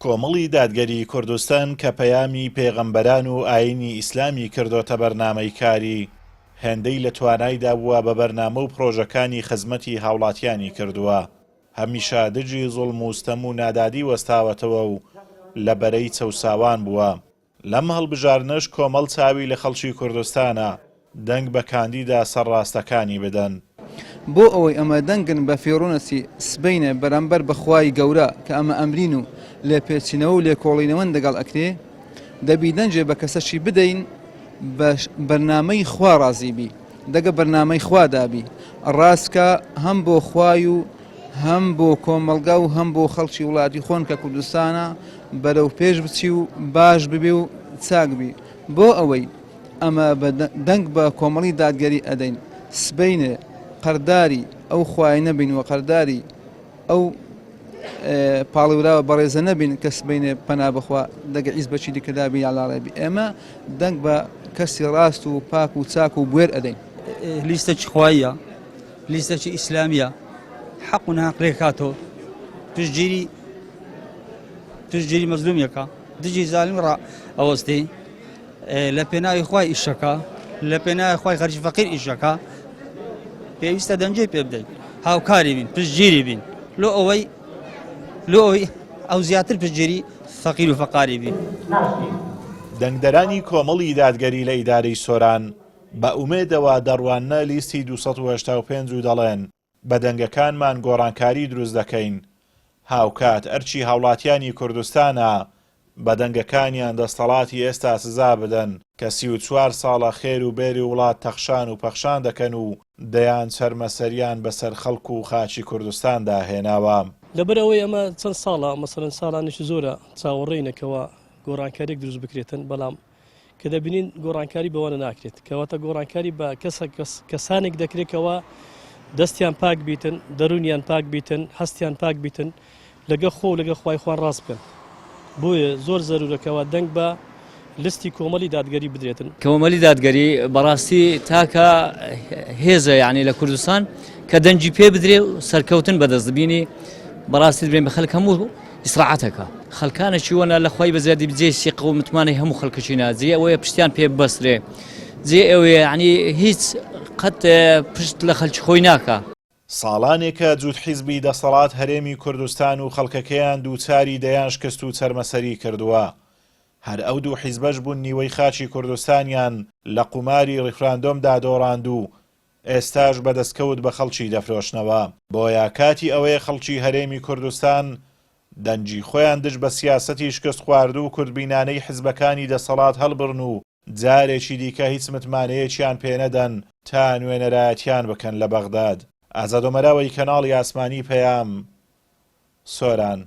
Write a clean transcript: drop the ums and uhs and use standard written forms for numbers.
کۆمەڵی دادگەری کوردستان کە پەیامی پێغەمبەران و ئایینی ئیسلامی کردۆتە بەرنامەی کاری، هێندەی لە توانایدا بووە بە بەرنامە و پرۆژەکانی خزمەتی هاوڵاتیانی کردووە، هەمیشە دژی زوڵم و ستەم و نادادی وەستاوەتەوە و لە بەرەی چەوساوان بووە. لەم هەڵبژاردنەش کۆمەڵ چاوی لە خەڵکی کوردستانە دەنگ بە کاندیدا سەرڕاستەکانی بدەن. بۆ ئەوەی ئەمە دەنگن بە فیڕۆنەچی سبەینێ بەرامبەر بە خوای گەورە کە ئەمە ئەمرین و لێپێچینەوە و لێکۆڵینەوەن دەگەڵ ئەکرێ دەبی دەنگێ بە کەسەکی بدەین بە بەرنامەی خوا ڕازی بی دەگە بەرنامەی خوا دابی ڕاستکە هەم بۆ خوای و هەم بۆ کۆمەڵگا و هەم بۆ خەڵکی وڵاتی خۆن کە کوردستانە بەرەو پێش بچی و باش ببی و چاک بی بۆ ئەوەی ئەمە بە دەنگ بە کۆمەڵی دادگەری ئەدەین سبەینێ قەرداری ئەو خوای نەبین و قەرداری ئەو پاڵێوراوە بەڕێزە نەبین کە سبەینێ پەنا بەخوا دەگە ئیز بەچی دیکەدا بی یالاڕێبی ئێمە دەنگ بە کەسی ڕاست و پاک و چاک و بوێر ئەدەین. لیستەکی خواییە لیستەکی ئیسلامیە حەق و ناحەق رێکاتەوە پشتگیری پشتگیری مەزلومیەکە دژی زالم ڕا ئەوەستی لە پێناوی خوای ئیشەکە لە پێناوی خوای خەرجی فەقیر ئیشەکە پێویستە دەنگی پێ بدەین هاوکاری بین پشتگیری بین لۆ ئەوەی لۆ ئەوەی ئەو زیاتر پشتگیری فەقیر و فەقاری بین. دەنگدەرانی کۆمەڵی دادگەری لە ئیدارەی سۆران بە ئومێدەوە دەڕواننە لیستی 285 و دەڵێن، بە دەنگەکانمان گۆڕانکاری دروست دەکەین، هاوکات ئەرکی هاوڵاتیانی کوردستانە بە دەنگەکانیان دەستەڵاتی ئێستا سزا بدەن کە 34 ساڵە خێر و بێری وڵات تەخشان و پەخشان دەکەن و دەیان چەرمەسەریان بەسەر خەڵک و خاکی کوردستاندا هێناوە. لەبەر ئەوەی ئەمە چەند ساڵە، مەسەلەن ساڵانێکی زۆرە چاوەڕێینە کەوا گۆڕانکاریەک دروست بکرێتن، بەڵام کە دەبینین گۆڕانکاری بەوانە ناکرێت کەواتە گۆڕانکاری بە کەسە کەسانێک دەکرێت کەوا دەستیان پاک بیتن دەرونیان پاک بیتن هەستیان پاک بیتن لەگە خۆ لەگە خوای خوان ڕاست بکەن بۆیە زۆر زەرورەکەەوە دەنگ بە لستی کۆمەلی دادگەری بدرێتن. کۆمەلی دادگەری بەڕاستی تاکە هێزە یعنی لە کوردستان کە دەنگی پێ بدرێ و سەرکەوتن بەدەست بینی بەڕاستی برێن بە خەلک هەموو ئیسراعەتەکە خەلکانێکی وەنا لە خوای بەزیادی جێی سیقە و متمانەی هەموو خەلکەکی نا جێ ئەوەیە پشتیان پێ ببەسترێ جێ ئەوەیە یعنی هیچ قەت پشت لە خەلکی خۆی ناکا. ساڵانێکە جووت حیزبی دەسەڵات هەرێمی کوردستان و خەڵکەکەیان دووچاری دەیان شکست و چەرمەسەری کردووە. هەر ئەو دوو حیزبەش بوون نیوەی خاکی کوردستانیان لە قوماری ڕیفراندۆمدا دۆڕاند و ئێستاش بە دەستکەوت بە خەڵکی دەفرۆشنەوە. بۆیە کاتی ئەوەیە خەڵکی هەرێمی کوردستان دەنگی خۆیان دژ بە سیاسەتی شکستخواردوو و کورتبینانەی حزبەکانی دەسەڵات هەڵبڕن و جارێکی دیکە هیچ متمانەیەکیان پێنەدەن تا نوێنەرایەتیان بکەن لە بەغداد. ئازاد ئۆمەراوەی کەناڵی ئاسمانی پەیام، سۆران.